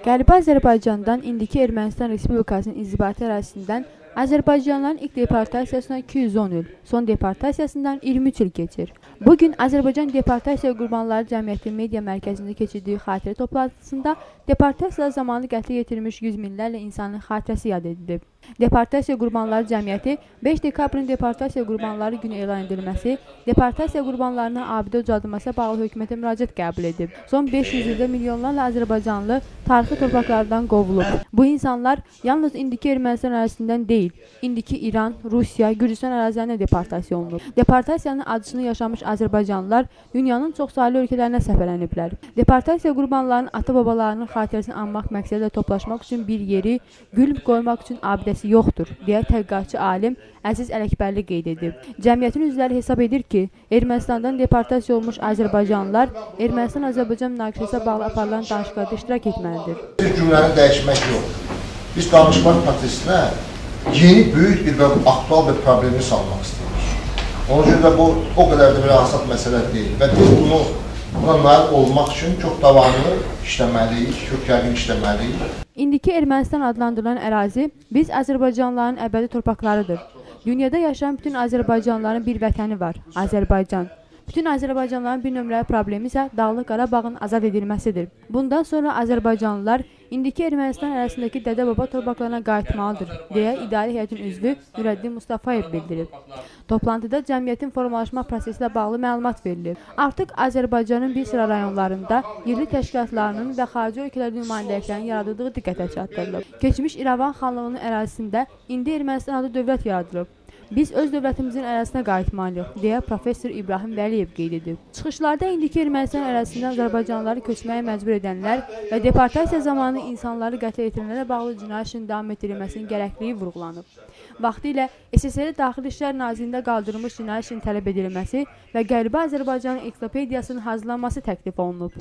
Qərbi Azərbaycandan indiki Ermənistan Respublikasının inzibati ərazisindən Azərbaycanlıların ilk deportasiyasına 210 il, son deportasiyasından 23 il keçir. Bugün Azərbaycan Deportasiya Qurbanları Cəmiyyəti Media Mərkəzində keçirdiyi xatirə toplantısında deportasiya zamanı qətlə yetirilmiş yüz minlərlə insanın xatirəsi yad edilib. Deportasiya Qurbanları Cəmiyyəti 5 dekabrın Deportasiya Qurbanları günü elan edilməsi, deportasiya qurbanlarına abidə ucaldılmasına bağlı hökumətə müraciət qəbul edib. Son 500 ildə milyonlarla azərbaycanlı tarixi torpaqlardan qovulub. Bu insanlar yalnız indiki Ermənistan ərazisindən deyil, indiki İran, Rusiya, Gürcüstan ərazilərinə deportasiya olunub. Deportasiyanın acısını yaşamış azərbaycanlılar dünyanın çoxsaylı ölkələrinə səfərləniblər. Deportasiya qurbanlarının ata-babalarının xatirəsini anmaq məqsədi ilə toplaşmaq üçün bir yeri, gül qoymaq üçün abidəsi yoxdur, deyə tədqiqatçı alim Əziz Ələkbərli qeyd edib. Cəmiyyətin üzvləri hesab edir ki, Ermənistandan deportasiya olmuş azərbaycanlılar Ermənistan-Azərbaycan münaqişəsinə bağlı aparılan danışıqlarda iştirak etməlidir. Bir cümləni dəyişmək yox. Biz danışıqlar prosesinə yeni, böyük bir və aktual bir problemi salmaq istəyirik. Ona görə də bu o qədər də bir asan məsələ deyil və biz buna nail olmaq üçün çox davamlı işləməliyik, çox gərgin işləməliyik. İndiki Ermənistan adlandırılan ərazi biz azərbaycanlıların əbədi torpaqlarıdır. Dünyada yaşayan bütün azərbaycanlıların bir vətəni var, Azərbaycan. Bütün azərbaycanlıların bir nömrəli problemi isə Dağlıq Qarabağın azad edilməsidir. Bundan sonra azərbaycanlılar indiki Ermənistan ərazisindəki dədə-baba torpaqlarına qayıtmalıdır, deyə İdarə Heyətinin üzvü Nurəddin Mustafayev bildirib. Toplantıda cəmiyyətin formalaşma prosesi ilə bağlı məlumat verilib. Artıq Azərbaycanın bir sıra rayonlarında yerli təşkilatlarının və xarici ölkələrin nümayəndəliklərinin yaradıldığı diqqətə çatdırılıb. Keçmiş İrəvan xanlığının ərazisində indi Ermənistan adlı dövlət yaradılıb. Biz öz dövlətimizin ərazisinə qayıtmalıyıq, deyə professor İbrahim Vəliyev qeyd edib. Çıxışlarda indiki Ermənistan ərazisindən azərbaycanlıları köçməyə məcbur edənlər və deportasiya zamanı insanları qətlə yetirənlərə bağlı cinayət işinin davam etdirilməsinin gərəkliliyi vurğulanıb. Vaxtilə SSR Daxili İşlər Nazirliyində qaldırılmış cinayət işinin tələb edilməsi və Qərbi Azərbaycanın ensiklopediyasının hazırlanması təklif olunub.